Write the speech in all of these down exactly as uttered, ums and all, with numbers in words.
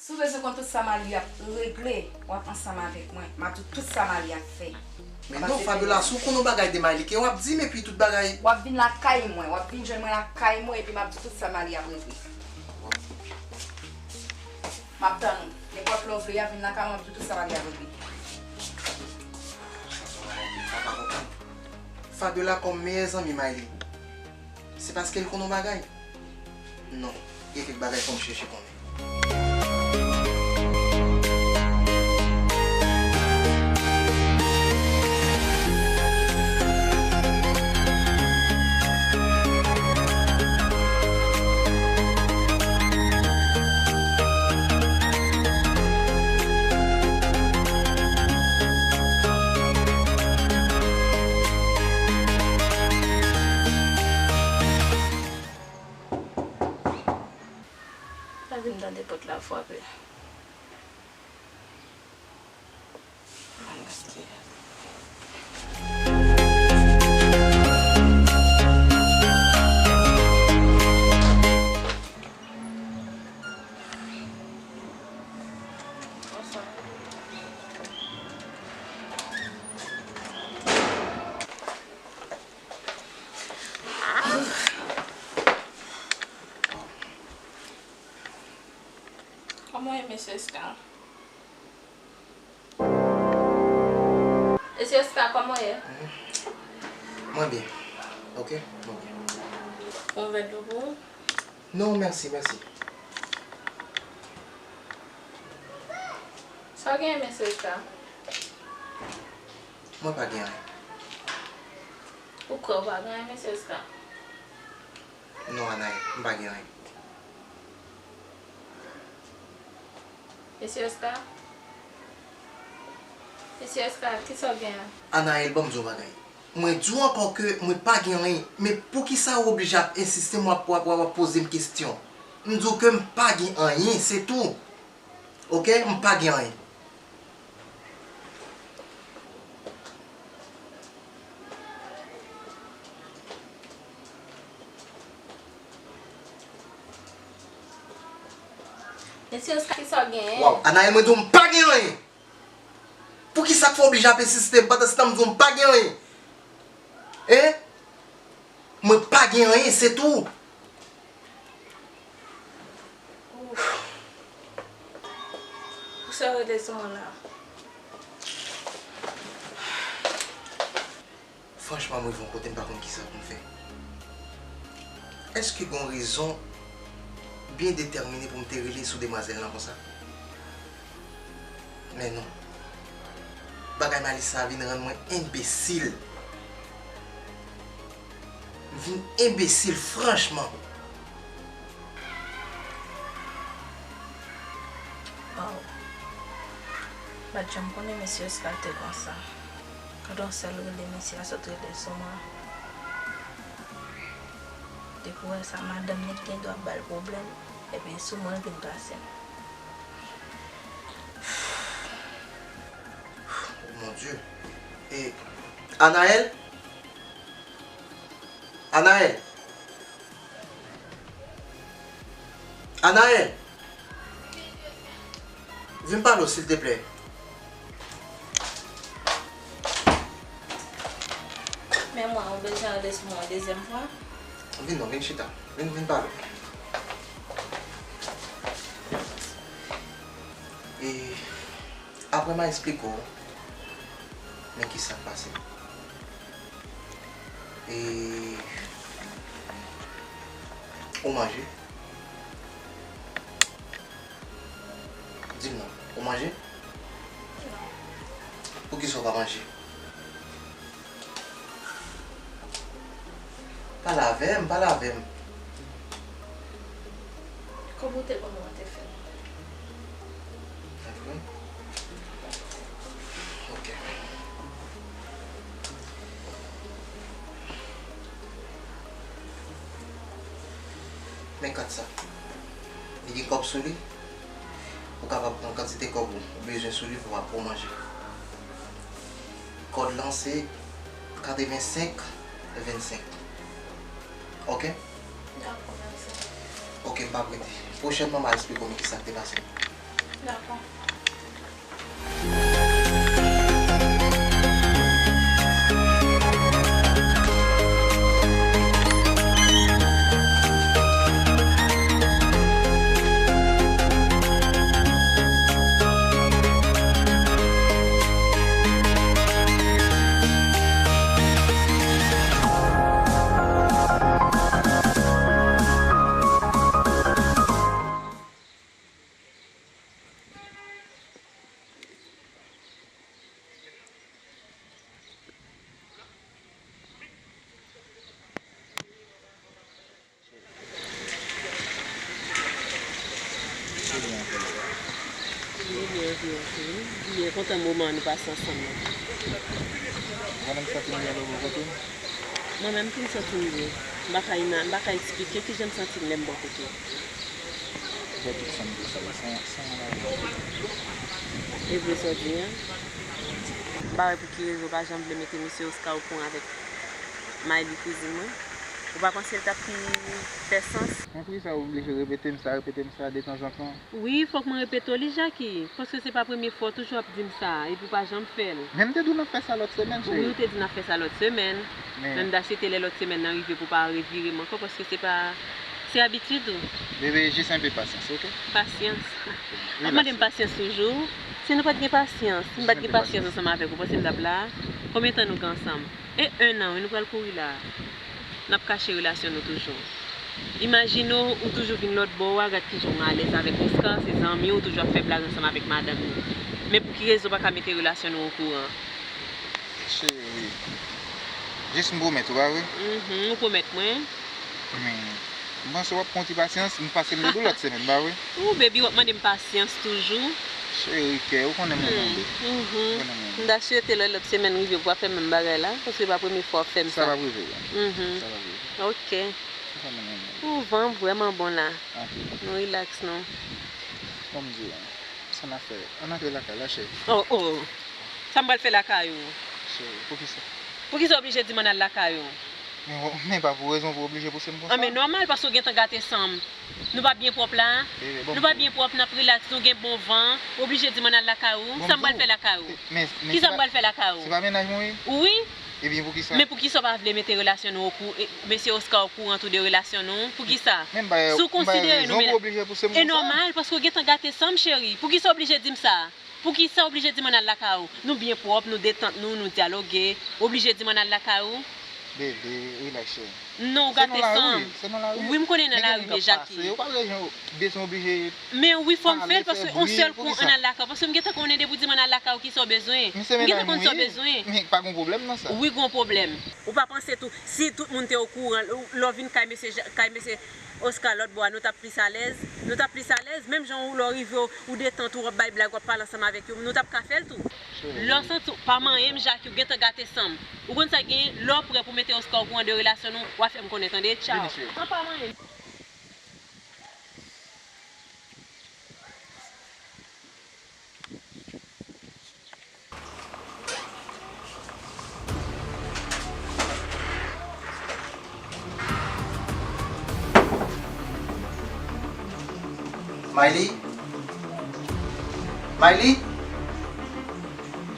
Si w bezwen konn tout sa Marly ap regle, w ap ansanm avèk mwen. M ap di w tout sa Marly ap fè. Men non, Fabiola, si w konn yon bagay de Marly, ke w ap di m epi tout bagay. W ap vin lakay mwen, w ap vin jwenn mwen lakay mwen, epi m ap di w tout sa Marly ap regle. M ap tann ou. Nenpòt lè w vle a, vin lakay mwen, m ap di w tout sa Marly ap regle. Sa se yon bagay ke m pa ka konprann. Fabiola kòm meyè zanmi Marly. Se paske l konn yon bagay? Non, gen kèk bagay fò m chèche konnen. Sa vin tande pòt la frape. Kòman w ye, mesye Oscar? Mesye Oscar, kòman w ye? Mwen byen. Ok, mwen byen. Yon vè dlo pou ou? Non, mèsi, mèsi. Sa w genyen, mesye Oscar? Mwen pa gen anyen. Ou kwè w pa gen anyen, mesye Oscar? Non, Anaël, m pa gen anyen. Mesye Oscar? Mesye Oscar, kisa w gen an? Anaël, ban m di w yon bagay. Mwen di w ankò ke mwen pa gen anyen. Men poukisa ou oblije ap ensiste, w ap, w ap, w ap poze m kesyon? M di w ke m pa gen anyen, se tou. Ok? M pa gen anyen. Mesye Oscar, kisa w genyen? Waw, Anaël, mwen di w m pa gen anyen. Poukisa k fè w oblije ap ensiste? M pandan se tan m di w m pa gen anyen. Hein? Mwen pa gen anyen, se tou. Ou sa rele sou mwen la? Franchman, m rive yon kote m pa konn kisa pou m fè. Èske gen yon rezon byen detèmine pou m te rele sou demwazèl lan konsa? Men non. Bagay Marly sa vin rann mwen enbesil. M vin enbesil, franchman. Waw. M pa t janm konnen mesye Oscar te konsa. Gade yon sèl rele mesye a sot rele sou mwen. Depi w wè sa, madanm li ki gen dwa ap ba l pwoblèm, epi sou mwen l vin pase. Oh mon Dieu. E, Anaël? Anaël? Anaël? Vin pale w, silteplè. Men mwen, ou bezwen rele sou mwen yon dezyèm fwa? Vin non, vin chita. Vin, vin pale w. E, apre m a eksplike w, men kisa k pase. E, ou manje? Di m non, ou manje? Non. Poukisa w pa manje? Pale avè m, pale avè m. Kòman w te konn ou te fè? Apre? Ok. Men kat sa. Li gen kòb sou li. Ou kapab pran kantite kòb ou bezwen sou li pou w ap pou w manje. Kòd lan se katrevensenk vennsenk. Ok? Dakò, mèsi. Ok, m p ap rete. Pwochènman, m a eksplike w men kisa k te pase. Byen, byen, byen, byen. Byen kontan moman nou pase ansanm nan. Mwen menm, m santi m byen lè w bò kote m. Mwen menm tou, m santi m byen. M pa ka ima-, m pa ka eksplike kijan m santi m lè m bò kote w. Ou fè tout san m pou sa, san, san anyen. E vre sa w di an? M pa wè pou ki rezon w pa janm vle mete mesye Oscar okouran avèk Mayli, kouzin mwen. Ou pa panse l t ap pi fè sans? Men poukisa w oblije repete m sa, repete m sa detanzantan? Wi, fòk mwen repete w li, Jackie, paske se pa premye fwa w toujou ap di m sa, epi w pa janm fè l. Men m te di w n ap fè sa lòt semèn, cheri. Wi, w te di n ap fè sa lòt semèn. Men m ta swete lè lòt semèn nan rive pou w pa revire m ankò, paske se pa, se abitid ou. Bebe, jis enpe pasyans, oke? Pasyans. W ap mande m pasyans toujou? Si nou pa t gen pasyans, si m pa t gen pasyans ansanm avèk ou, w panse m t ap la? Konbyen tan nou gen ansanm? E en an, wi, nou pral kouri la. N ap kache relasyon nou toujou. Imajine w, ou toujou vin lòt bò a, gad kijan w alèz avèk Oscar, se zanmi w, ou toujou ap fè blag ansanm avèk madanm li. Men pou ki rezon w pa ka mete relasyon nou okouran? Cheri, jis m pwomèt ou, pa vre? Mhm, ou pwomèt mwen. Men, m panse w ap pran ti pasyans, m pase m te di w lòt semèn, pa vre? Ou, baby, w ap mande m pasyans toujou. Cheri kè, ou konnen mwen renmen w. Mhm. Ou konnen mwen renmen w. M ta swete lè lòt semèn rive pou w pa fè menm bagay la, paske se pa premye fwa w ap fè m sa. Sa p ap rive, bro. Mhm. Sa p ap rive. Ok. Ou konnen mwen renmen w. Ou van vrèman bon la. Anpil. Nou rilaks, non. Kòm di a, sa n ap fè? Ann antre lakay la, cheri. Oh, oh. Sa m pral fè lakay ou? Cheri, poukisa? Poukisa w oblije di m ann al lakay ou? Men, men pa pou rezon pou w oblije pouse m konsa. An, men nòmal, paske w gentan gate san m. Nou pa byen pwòp la? Bebe, ban m di w. Nou pa byen pwòp, n ap rilaks, nou gen bon van. W oblije di m ann al lakay ou? Sa m pral fè lakay ou? Kisa m pral fè lakay ou? Se pa mennaj mwen ye? Wi. Ebyen, poukisa? Men poukisa w pa vle mete relasyon nou okou-, e, mesye Oscar okouran tou de relasyon nou? Poukisa? Men m bay, si w konsidere nou, men, e nòmal, paske w gentan gate san m, cheri. Poukisa w oblije di m sa? Poukisa w oblije di m ann al lakay ou? Nou byen pwòp, nou detant nou, nou dyaloge. W oblije di m ann al lakay ou? Bebe, rilaks, cheri. Non, w gate san m. Se nan lari, wi. Wi, m konnen nan lari, men Jackie. Ou pa bezwen, bezwen oblije. Men wi, fò m fè l, paske yon sèl kou ann al lakay ou, paske m gentan konnen depi w di m ann al lakay ou, kisa w bezwen. M gentan konn sa w bezwen. Men pa gon pwoblèm nan sa. Wi, gon pwoblèm. Ou pa panse tou, si tout moun te okouran, lè w vin kay mesye Ja-, kay mesye Oscar lòt bò a, nou t ap plis alèz? Nou t ap plis alèz? Menm jan ou, lè w rive, ou, ou detant ou, w ap bay blag, w ap pale ansanm avèk yo, nou t ap ka fè l tou. Lè w santi w pa manyen m, Jackie, w gentan gate san m. Ou konn sa k genyen, lè w prè pou mete Oscar okouran de relasyon nou, w a fè m konnen, tande? Tchaw. Vini, cheri. An pa manyen m. Mayli? Mayli?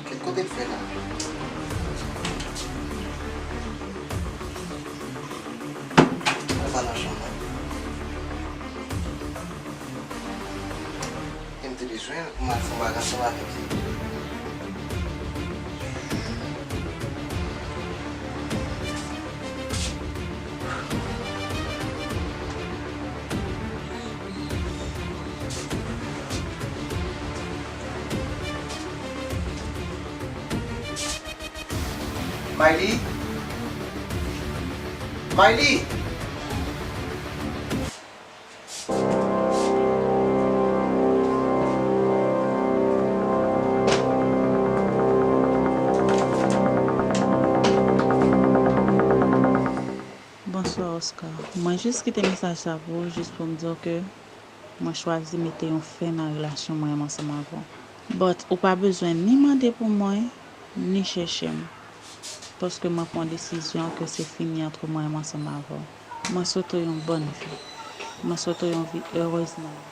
Kèt kote l fè la? Al pa nan chanm nan. E m te bezwen l pou m al fè yon bagay ansanm avèk li. Mayli? Mayli? Bonswa, Oscar. Mwen jis kite mesaj sa pou ou, jis pou m di w ke mwen chwazi mete yon fen nan relasyon mwen menm ansanm avè w. But ou pa bezwen ni mande pou mwen, ni chèche m. Paske mwen pran desizyon ke se fini ant mwen menm ansanm avè w. Mwen swete w yon bòn vi. Mwen swete w yon vi erez nan vi.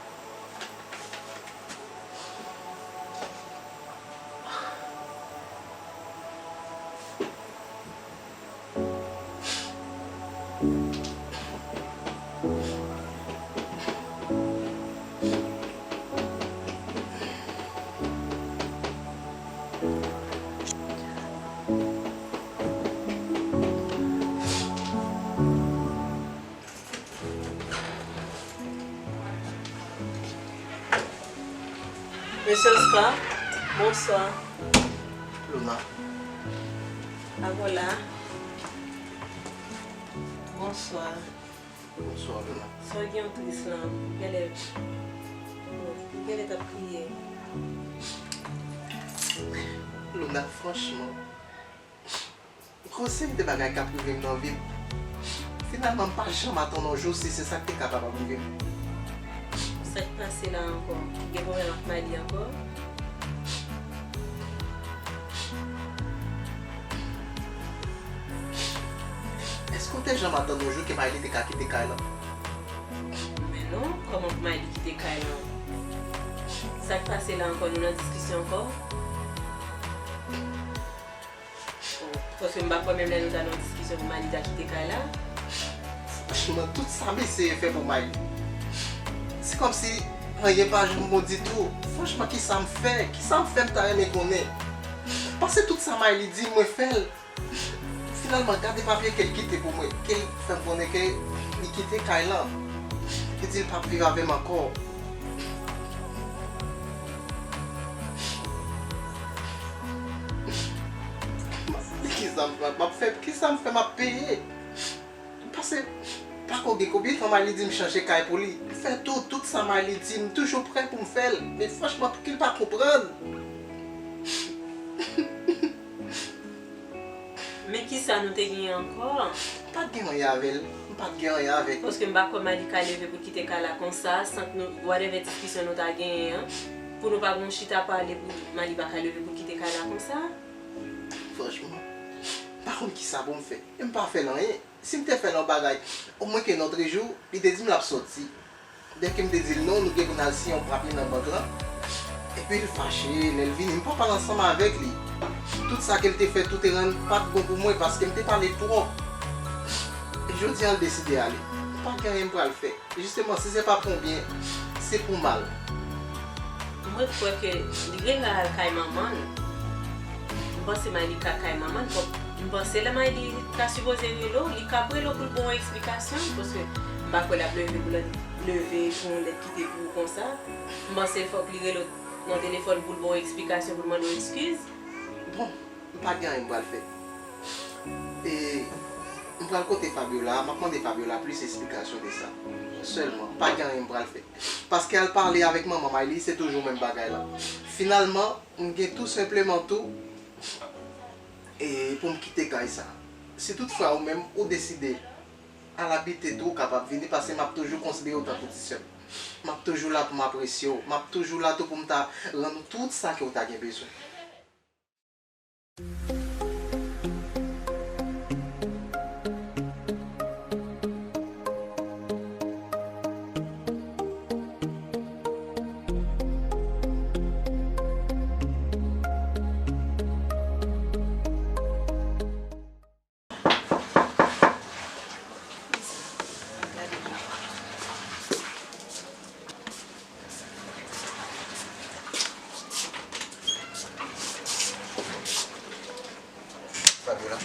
Mesye Oscar, bonswa. Luna. Akola. Bonswa. Bonswa, Luna. Sa w gen w tris lan? Genlè, genlè t ap kriye. Luna, franchman, gon seri de bagay k ap rive m nan vi m. Finalman, m pa janm atann yon jou si se sa k te kapab ap rive m. Sa k pase la ankò? Ou gen pwoblèm ak Mayli ankò? Èske w te janm atann yon jou ke Mayli te ka kite kay lan? Men non, kòman pou Mayli kite kay lan? Sa k pase la ankò? Nou nan diskisyon ankò? Paske m pa kwè menm lè nou ta nan diskisyon pou Mayli ta kite kay la. Franchman, tout sa m eseye fè pou Mayli, se kòmsi anyen pa janm bon ditou. Franchman, kisa m fè? Kisa m fè m ta renmen konnen? Paske tout sa Mayli di, mwen fè l. Finalman, gade papye ke l kite pou mwen, ke l fè m konnen ke li kite kay lan. Li di l p ap viv avè m ankò. Kisa m fè, m ap fè, kisa m fè, m ap peye. Pase, pako gen konbyen tan Mayli di m chanje kay pou li. M fè tou, tout sa Mayli di, m toujou prè pou m fè l. Men franchman, poukisa l pa konprann? Men kisa nou te genyen ankò? M pa t gen anyen avè l. M pa t gen anyen avè l. Paske m pa kwè Mayli ka leve pou l kite kay la konsa, san ke nou, whatever diskisyon nou ta genyen an, pou nou pa gon chita pale pou Mayli pa ka leve pou l kite kay la konsa. Franchman, m pa konn kisa pou m fè. E m pa fè l anyen. Si m te fè l yon bagay, omwen ke yon lòt jou, li te di m l ap sòti. Dèke m te di l non, nou gen pou n al siyen yon papye nan bank lan. Epi l fache, lè l vini, m pa pale ansanm avèk li. Tout sa ke l te fè tou te rann pa t bon pou mwen, paske m te pale twòp. E jodi a, l deside ale. M pa gen anyen m pral fè. Jisteman, si se pa pou yon byen, se pou mal. Mwen kwè ke li genlè al kay manman l. M panse Mayli ka kay manman l, bon, m panse lè Mayli ta sipoze rele w, li ka ap rele w pou l ba w yon eksplikasyon, paske m pa kwè l ap leve pou l leve pou yon lèt kite pou ou konsa. M panse fòk li rele w nan telefòn pou l ba w yon eksplikasyon, pou l mande w ekskiz. Bon, m pa gen anyen m pral fè. E m pral kote Fabiola, m ap mande Fabiola plis esplikasyon de sa. Sèlman, pa gen anyen m pral fè. Paske al pale avèk manman Mayli, se toujou menm bagay la. Finalman, m gen tou senpleman tou, e pou m kite kay sa. Si toutfwa ou menm, ou deside al abite tou, ou kapab vini, paske m ap toujou konsidere w tankou ti sè m. M ap toujou la pou m apresye w. M ap toujou la tou pou m ta rann ou tout sa ke w ta gen bezwen. Fabiola.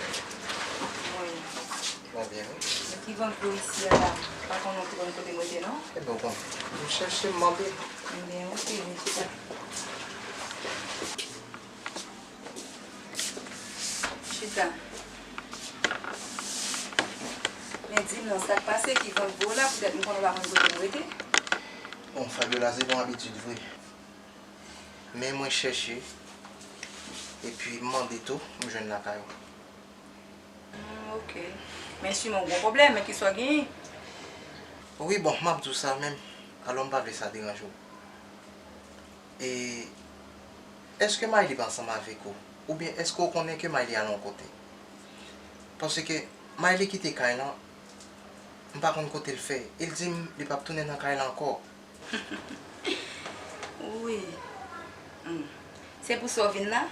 Wi. Mwen byen, wi. Men ki van k voye isi a la? Pa konnen w te konn kote m rete, non? Ebyen, w konnen. M chèche, m mande. Ebyen, oke, vin chita. Chita. Men di m non, sa k pase, ki van k voye w la, poutèt m konnen w pa konn kote m rete? Bon, Fabiola, se pa yon abitid vre. Men mwen chèche, epi m mande tou, m jwenn lakay ou. Hmm, oke. Men sinon w gon pwoblèm, men kisa w genyen? Wi, bon, m ap di w sa menm. Alò, m pa vle sa deranje w. E, èske Mayli pa ansanm avèk ou? Oubyen èske w konnen ke Mayli al yon kote? Paske Mayli kite kay lan, m pa konn kote l fè. E l di m li p ap tounen nan kay lan ankò. Wi. Hmm. Se pou sa w vin la?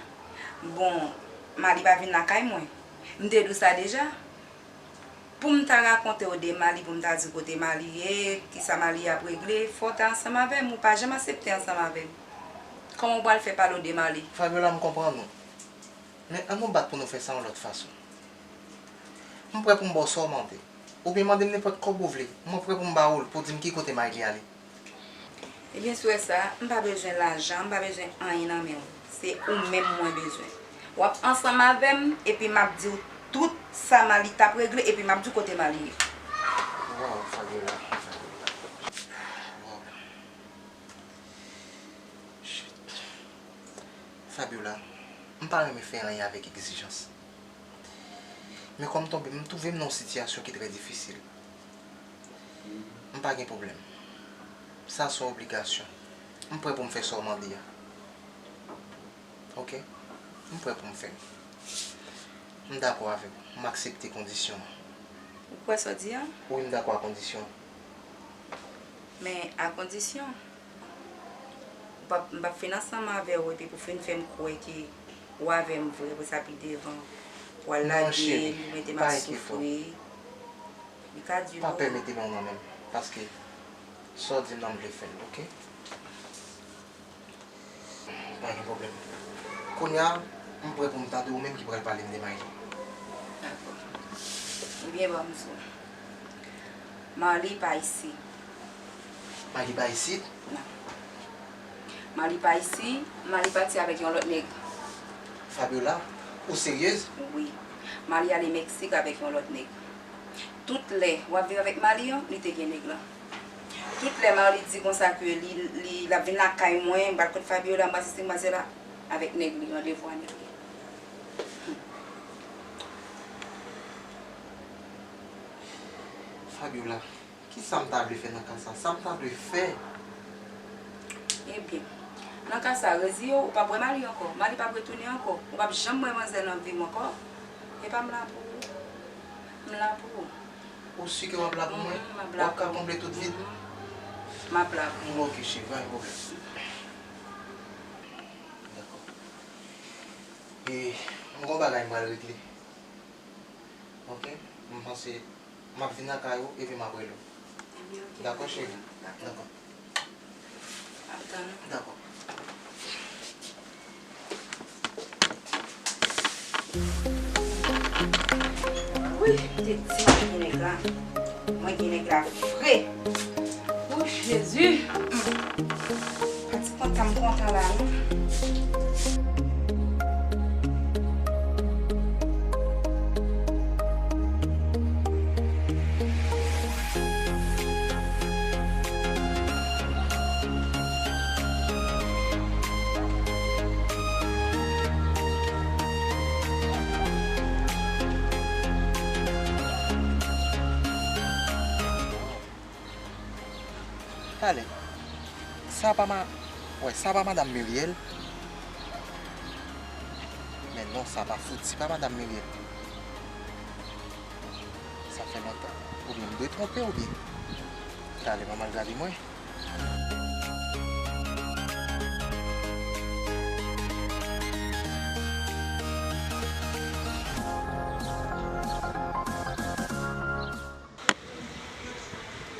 Bon, Mayli pa vin lakay mwen. M te di w sa deja. Pou m ta rakonte w de Mayli, pou m ta di w kote Mayli ye, kisa Mayli ap regle, fò w ta ansanm avè m, ou pa janm aksepte ansanm avè m. Kòman w pral fè pale w de Mayli? Fabiola, m konprann ou. Men ann nou bat pou nou fè sa yon lòt fason. M prè pou m ba w sa w mande. Oubyen mande m nenpòt kòb ou vle. Mwen prè pou m ba ou l, pou w di m ki kote Mayli ale. Ebyen, si w wè sa, m pa bezwen lajan, m pa bezwen anyen nan men w. Se ou menm mwen bezwen. W ap ansanm avè m, epi m ap di w tout sa Mali t ap regle, epi m ap di w kote Mali ye. Waw, Fabiola, Fabiola. Waw. Shit. Fabiola, m pa renmen fè anyen avèk egzijans. Men kòm tonbe, m twouve m nan yon sitiyasyon ki trè difisil. M pa gen pwoblèm. Sa se yon obligasyon. M prè pou m fè sa w mande a. Oke? M prè pou m fè l. M dakò avè w. M aksepte kondisyon an. Ou kwè sa w di a? Wi, m dakò a kondisyon an. Men a kondisyon, m p ap, m p ap fin ansanm avè w epi pou fin fè m kwè ke w avè m vre, apre sa pi devan, w al lage m, ou mete m ap soufri. Li ka di non. Pa pèmèt men w nan men m, paske sa w di m nan m vle fè l, oke? Pa gen pwoblèm. Kounye a, m prè pou m tande ou menm ki pral pale m de Mayli. Dakò. Ebyen, ban m di w. Marly pa isi. Marly pa isit? Non. Marly pa isi, Marly pati avèk yon lòt nèg. Fabiola, ou seryez? Wi. Marly ale Meksik avèk yon lòt nèg. Tout lè w ap viv avèk Marly an, li te gen nèg lan. Tout lè Marly di konsa ke li, li, l ap vin lakay mwen, m pral kot Fabiola, m pral sesi, m pral sela, avèk nèg li, randevou a nèg li. Fabiola, kisa m ta vle fè nan ka sa? Sa m ta dwe fè? Ebyen, nan ka sa, reziye w, ou p ap wè Marly ankò. Marly p ap retounen ankò. Ou p ap janm wè manzè nan vi w ankò. Epa m la pou ou. M la pou ou. Ou si ke w ap la pou mwen? Mhm, m ap la pou ou. W ap ka konble tout vid? Mhm. M ap la pou ou. Oke, cheri, pa gen pwoblèm. Dakò. E, m gon bagay m pral regle. Oke? M panse m ap vin lakay ou epi m ap rele w. Ebyen, oke. Dakò, cheri? Dakò. Dakò. M ap tann ou. Dakò. Wi, m te di mwen gen nèg la. Mwen gen nèg la vre. Wouch, Jezi. Mm. Pa ti kontan m kontan la, non. Talè. Sa pa ma-, wè, sa pa madanm Muriel? Men non, sa pa fouti pa madanm Muriel. Sa fè lontan. Oubyen m dwe twonpe oubyen? Talè, m al gade mwen.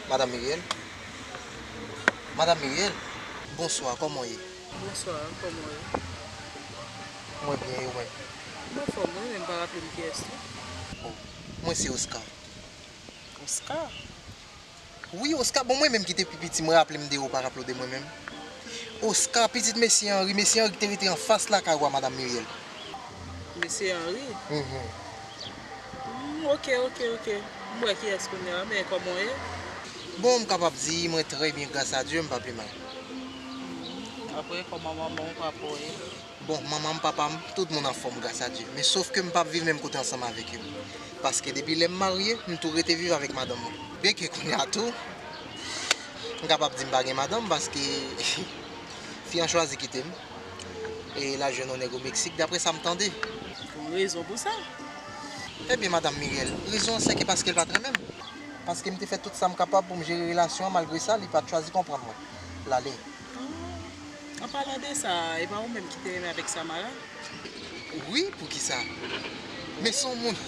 Madanm Muriel? Madanm Muriel? Bonswa, kòman w ye? Bonswa, kòman w ye? Mwen byen, e ou menm? M anfòm, wi, men m pa raple m kiyès tou. Oh, mwen se Oscar. Oscar? Wi, Oscar. Bon, mwen menm ki te pi piti, mwen raple m de ou, pa raple w de mwen menm. Oscar, pitit mesye Henry, mesye Henry ki te rete anfas lakay ou a, madanm Muriel. Mesye Henry? Mhm. Hmm, oke, oke, oke. M wè kiyès kounye a, men kòman w ye? Bon, m kapab di, mwen trè byen, gras a Dye, m pa pi mal. Hmm, apre, kòman manman w, papa w ye? Bon, manman m, papa m, tout moun anfòm, gras a Dye. Men sof ke m p ap viv menm kote ansanm avèk yo. Paske depi lè m marye, m tou rete viv avèk madanm mwen. Byenke kounye a tou, m kapab di m pa gen madanm paske fi an chwazi kite m. E l al jwenn yon nèg o Meksik, daprè sa m tande. Gon rezon pou sa? Ebyen, madanm Muriel, rezon an se ke paske l pa t renmen m. Paske m te fè tout sa m kapab pou m jere relasyon an, malgre sa, li pa t chwazi konprann mwen. L ale. An palan de sa, e pa ou menm ki te renmen avèk Samara? Wi, poukisa? Men se yon moun,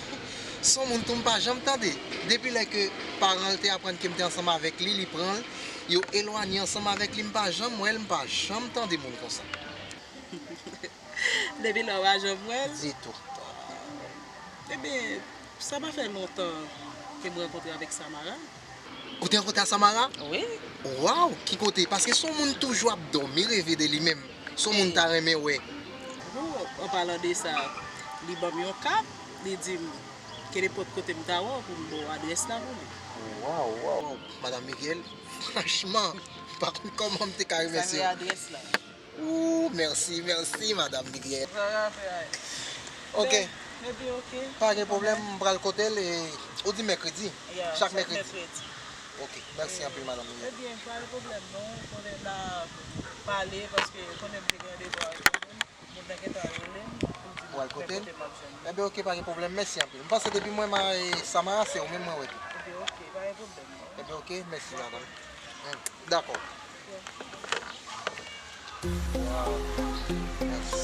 se yon moun tou m pa janm tande. Depi lè ke paran l te aprann ke m te ansanm avèk li, li pran l, yo elwanye ansanm avèk li, m pa janm wè l, m pa janm tande moun konsa. Depi lè w pa janm wè l? Ditou. Ebyen, sa pa fè lontan ke m rankontre avèk Samara. Ou te rankontre a Samara? Wi. Waw, ki kote? Paske se yon moun toujou ap dòmi, reve de li menm. Se yon moun ta renmen wè. Bon, an palan de sa, li ban m yon kat, li di m, kenenpòt kote m ta wè w pou m ba w adrès la pou li. Waw, waw, Madanm Miguel, franchman, m pa konn kòman m te ka remèsye w. Sa m gen adrès la. Ooh, mèsi, mèsi, Madanm Miguel. Sa va fè a. Ok. Men, men byen, ok. Pa gen pwoblèm, m pral kote l e ou di mèkredi? Ya, chak mèkredi. Ok, mèsi anpil, Madanm Miguel. Ebyen, pa gen pwoblèm non, konnen n a pale, paske konnen m te gen randevou ak yon moun, moun nan gentan rele m pou di m kote m ap jwenn li. Ebyen, ok, pa gen pwoblèm, mèsi anpil. M panse depi mwen, ma, e, Samara, se ou menm mwen wè tou. Ebyen, ok, pa gen pwoblèm non. Ebyen, ok, mèsi, madanm. Hmm, dakò. Waw. Mèsi.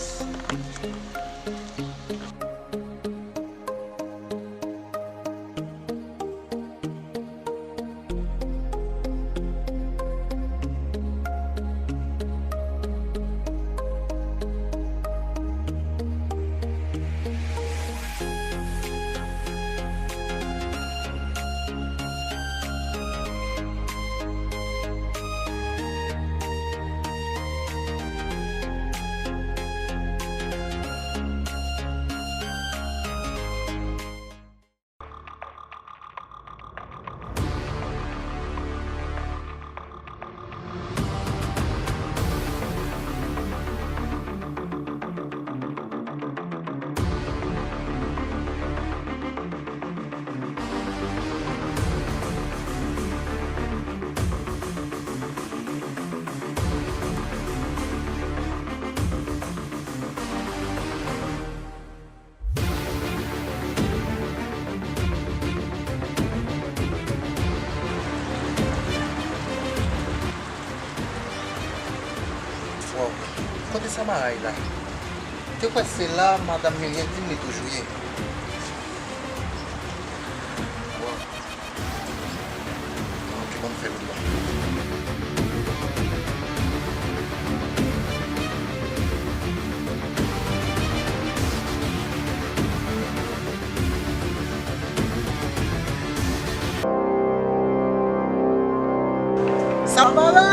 Waw, kote Samara ye la? Te kwè se la madanm Miguel di m li toujou ye. Waw. Ok, ban m fè wout la. Samara!